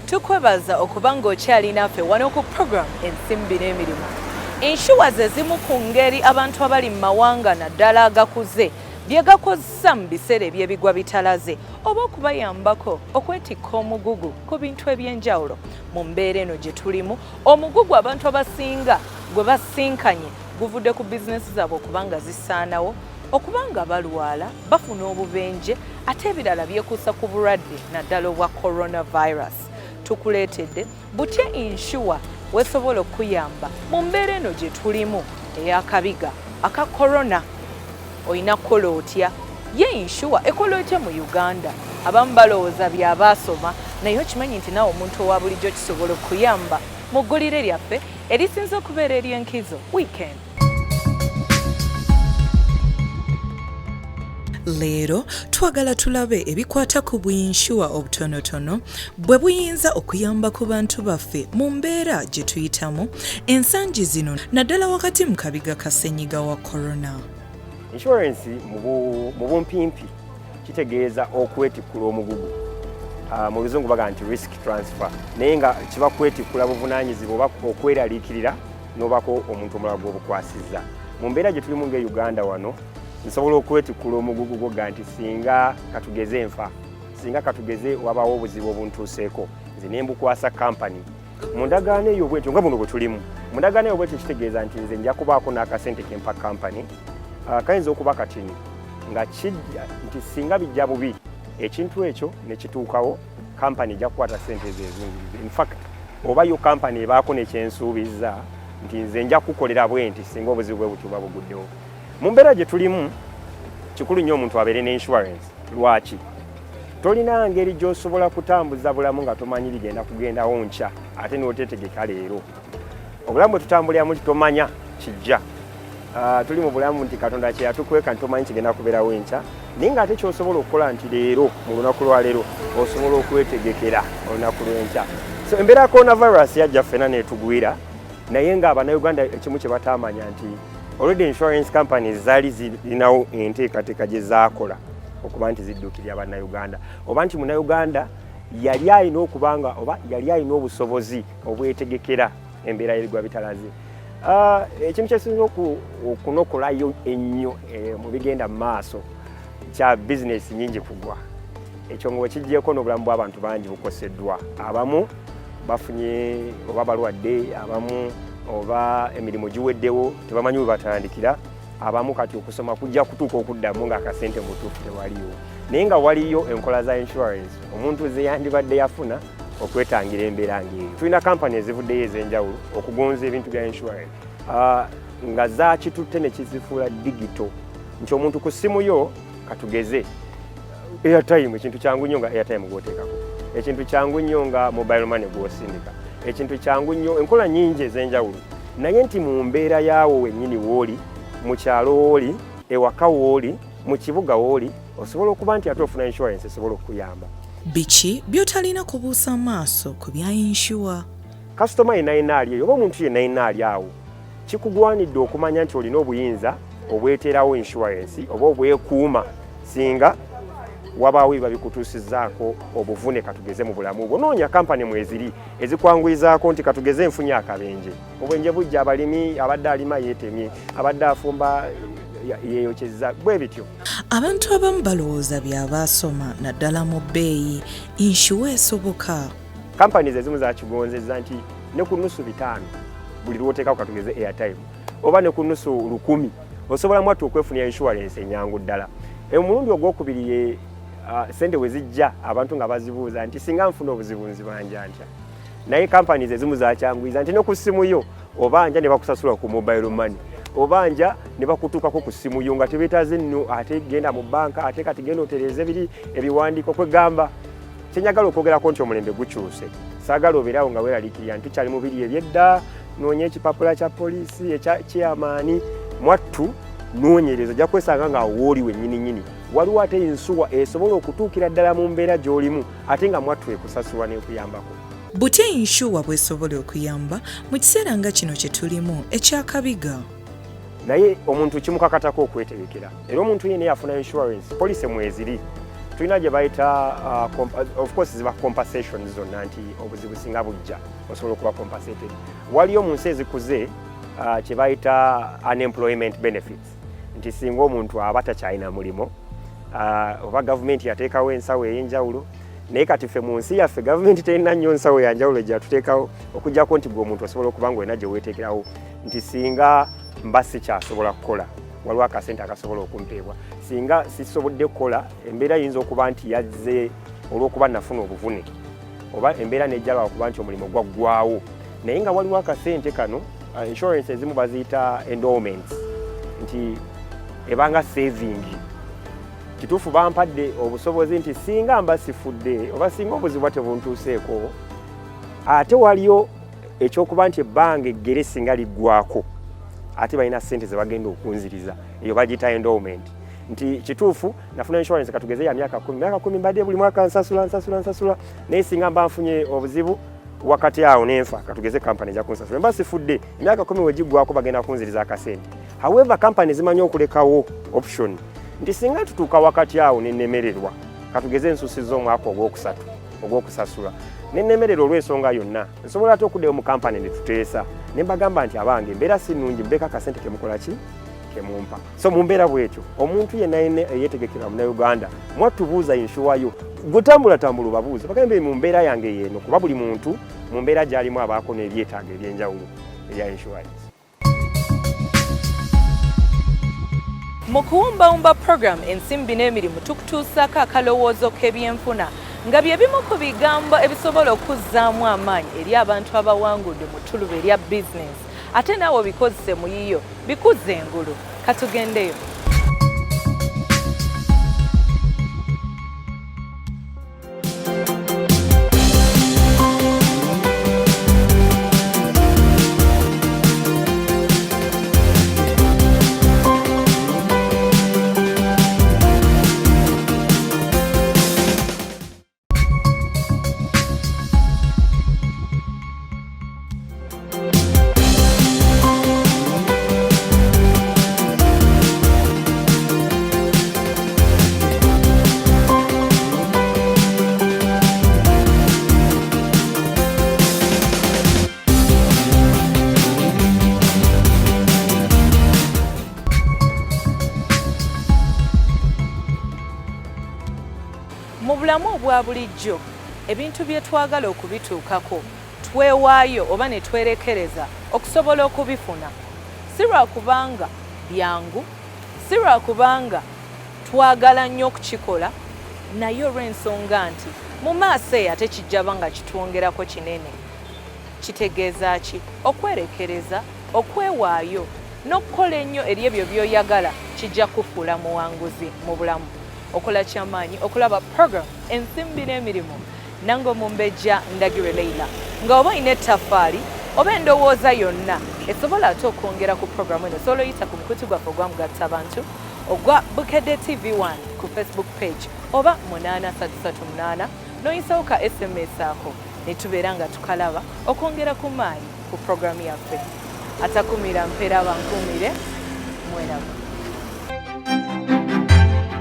Tukwebaza okuba ng'okyali naffe wano ku program Ensimbi n'Emirimu. Inshuwa ze zimu ku ngeri abantu abali mu mawanga naddala agakuze bye gakozesa mu biseera eby'ebigwa bitalaze oba okubayambako okwetikka omugugu ku bintu eby'enjawulo. Mu mbeera eno gye tulimu, omugugu abantu abasinga gwe basinkanye guvudde ku bizinesi zaabwe okuba nga zisaanawo, okuba nga balwala, bafuna obubenje ate ebirala byekuusa ku bulwadde naddala obwa coronavirus. Tukuleetedde butya inshuwa wesobola okukuyamba mu mbeera eno gye tulimu ey'akabiga aka corona. Olina kukola otya? Ye inshuwa ekola etya mu Uganda? Abamu balowooza bya baasoma, naye okimanyi nti naawe omuntu owa bulijjo kisobola okukuyamba? Mu ggulire lyaffe erisinze okubeera ery'enkizo weekend. Leero twagala tulabe ebikwata ku buyinshuwa obutonotono bwe buyinza okuyamba ku bantu baffe mu mbeera gye tuyitamu ensangi zino naddala wakati mu kabiga ka ssenyiga wa corona. Insurance mu bumpimpi kitegeeza okwetikkula omugugu, mu luzungu bagamba nti risk transfer, naye nga kiba kwetikkula buvunaanyizibwa oba okweraliikirira n'obako omuntu omulala gw'obukwasizza. Mu mbeera gye tulimu nga Uganda wano, nsobola okwetikkula omugugu gwoga nti singa katugeze enfa, singa katugeze wabaawo obuzibu obuntuuseeko, nze ne mbukwasa kampani mu ndagaano eyo bwetyo nga buno bwe tulimu. Mu ndagaano eyo bwetyo kitegeeza nti nze nja kubaako n'akasente kempa kampani, kayinza okuba katini, nga kijja nti singa bijja bubi ekintu ekyo ne kituukawo, kampani ejja kukwata ssente ezo ezungirize. In fact, oba yo kampani ebaako nekyensuubizza nti nze nja kukolera bwe nti singa obuzibu bwe butuba buguddewo. Mu mbeera gye tulimu kikulu nnyo omuntu abeere ne insurance. Lwaki? Tolina ngeri gy'osobola kutambuza bulamu nga tomanyi bigenda kugendawo nkya, ate n'otetegeka leero. Obulamu bwe tutambuliramu nti tomanya kijja. Tuli mu bulamu nti Katonda kye yatukweka nti tomanyi kigenda kubeerawo enkya, naye ng'ate ky'osobola okukola nti leero mu lunaku lwa leero osobola okwetegekera olunaku lw'enkya. So embeera ya coronavirus yajja ffena n'etugwira, naye nga Abannayuganda ekimu kye bataamanya nti already insurance companies zaali zirinawo enteekateeka gye zaakola okuba nti zidduukirira Bannayuganda, oba nti Munnayuganda yali alina okuba nga oba yali alina obusobozi obwetegekera embeera y'ebigwa bitalaze. Ekintu kyesinza okunokolayo ennyo mu bigenda mu maaso kya bizinesi nyingi kugwa. Ekyo nga wekijjeeko n'obulamu bw'abantu bangi bukoseddwa. Abamu bafunye oba balwadde, abamu oba emirimu giweddewo tebamanyi we batandikira, abamu kati okusoma kujja kutuuka okuddamu ng'akasente mu butuufu tewaliwo, naye nga waliyo enkola za insurance omuntu ze yandibadde yafuna okwetangira embeera ng'eyo. Tulina kampani ezivuddeyo ez'enjawulo okugonza ebintu bya insurance, nga zakitutte ne kizifuula digito, nti omuntu ku ssimu yo, katugeze airtime, ekintu kyangu nnyo nga airtime gw'oteekako, ekintu kyangu nnyo nga mobile money gw'osindika, ekintu kyangu nnyo, enkola nnyingi ez'enjawulo, naye nti mu mbeera yaawo wennyini w'oli, mu kyalo w'oli, ewaka w'oli, mu kibuga w'oli, osobola okuba nti ate ofuna insurance esobola okukuyamba. Biki by'otalina kubuusa maaso ku bya inshuwa? Kasitoma yenna yenna ali eyo oba omuntu yenna yenna ali awo, kikugwanidde okumanya nti olina obuyinza obweteerawo insurance oba obwekuuma singa wabaawo ebiba bikutuusizzaako obuvune katugeze mu bulamu bwo. Noonya kampani mweziri ezikwanguyizaako nti katugeze enfunye akabenje. Obwenje bujja, abalimi, abadde alima yeetemye, abadde afumba yeeyokyezza, bwe bityo. Abantu abamu balowooza bya baasoma naddala mu bbeeyi. Inshuwa esoboka? Companies ezimu zakigonzezza nti ne ku nusu 500 buli lw'oteekako katugeze airtime, oba ne ku nusu 1000 osobola mwattu okwefunira insurance enyangu ddala. Omulundi ogwokubiri ye sente we zijja abantu nga bazibuuza nti singa nfuna obuzibu nzibanja ntya, naye companies ezimu zakyanguyiza nti ne ku ssimu yo obanja ne bakusasula ku mobile money, obanja ne bakutuukako ku ssimu yo nga tebeetaaze nno ate genda mu banka, ate kati genda otereeze biri ebiwandiiko. Kwegamba kyenjagala okwogerako nti omulembe gukyuse. Saagala obeerawo nga weeraliikirira nti tukyali mu biri ebyedda, noonya ekipapula kya poliisi ekya chairman. Mwattu noonyereza, ojja kwesanga nga wooli wennyini nnyini waliwo ate ensuwa esobola okutuukira ddala mu mbeera gy'olimu, ate nga mwattu ekusasulwa n'ekuyambako. Butya inshuwa bw'esobola okuyamba mu kiseera nga kino kye tulimu eky'akabiga? Naye omuntu kimukakatako okwetegekera, era omuntu yenna yafuna insurance policy mweziri. Tulina gye bayita of course ziba compensation zonna nti obuzibu singa bujja osobola okuba compensated. Waliyo mu nsi ezikuze kye bayita unemployment benefits, nti singa omuntu aba takyalina mulimu oba gavumenti yateekawo ensawo ey'enjawulo. Naye kati ffe mu nsi yaffe gavumenti terina nnyo nsawo yanjawulo gyatuteekawo, okuggyako nti gwe omuntu osobola okuba nga olina gye weeteekerawo nti singa mba sikyasobola kukola waliwo akasente akasobola okumpeebwa, singa sisobodde kukola embeera eyinza okuba nti yazze olw'okuba nafuna obuvune oba embeera nejja lwakuba nti omulimu gwaggwawo, naye nga waliwo akasente kano. Insurance ezimu baziyita endowments, nti ebanga saving. Kituufu bampadde obusobozi nti singa mba sifudde oba singa obuzibu tebuntuuseeko, ate waliyo ekyokuba nti ebbanga eggere singa liggwako ate balina ssente ze bagenda okunziriza, eyo bagiyita endowment. Nti kituufu nafuna insurance katugeze ya myaka 10, myaka 10 mbadde buli mwaka nsasula nsasula nsasula, naye singa mba nfunye obuzibu wakati awo nenfa, katugeze kampani ejja kunsasula, mba sifudde, emyaka 10 we giggwako bagenda kunziriza akasente. However, kampani zimanyi okulekawo option nti singa tutuuka wakati awo nenemererwa, katugeze nsusiza omwaka ogwokusatu ogwokusasula nenemererwa olw'ensonga yonna, nsobola ate okuddayo mu kampani ne tuteesa ne mbagamba nti abange embeera si nnungi, mbeeko akasente kemukola ki kemumpa. So mu mbeera bwetyo omuntu yenna yenna eyeetegekera Munnayuganda mwattubuuza insure yo, gwe tambulatambula obabuuze bagambe mu mbeera yange yeeno, kuba buli muntu mu mbeera gy'alimu abaako n'ebyetaago eby'enjawulo ebya insurance. Mu kuwumbawumba program Ensimbi n'Emirimu tukutuusaako akalowoozo k'ebyenfuna nga bye bimu ku bigambo ebisobola okuzzaamu amaanyi eri abantu abawangudde mu ttuluba erya bizinensi, ate naawe obikozese mu yiyo bikuzze engulu. Katugendeyo. Mu bulamu obwa bulijjo ebintu bye twagala okubituukako twewaayo oba ne twerekereza okusobola okubifuna. Si lwa kubanga byangu, si lwa kubanga twagala nnyo okukikola, naye olw'ensonga nti mu maaso eyo ate kijja ba nga kitwongerako kinene. Kitegeeza ki okwerekereza, okwewaayo n'okukola ennyo eri ebyo by'oyagala? Kijja kukufuula muwanguzi mu bulamu. Okola kyamaanyi okulaba program Ensimbi n'Emirimu nange Omumbejja Ndagire Leila. Nga oba olina ettaffaali oba endowooza yonna esobola ate okwongera ku programu eno, osobola oyita ku mukutu gwaffe ogwa mugattabantu ogwa Bukedde TV1 ku Facebook page oba 8338 n'oyisawo ka SMS ako ne tubeera nga tukalaba okwongera ku maanyi ku programu yaffe. Atakumira mpeera bankuumire mweraba.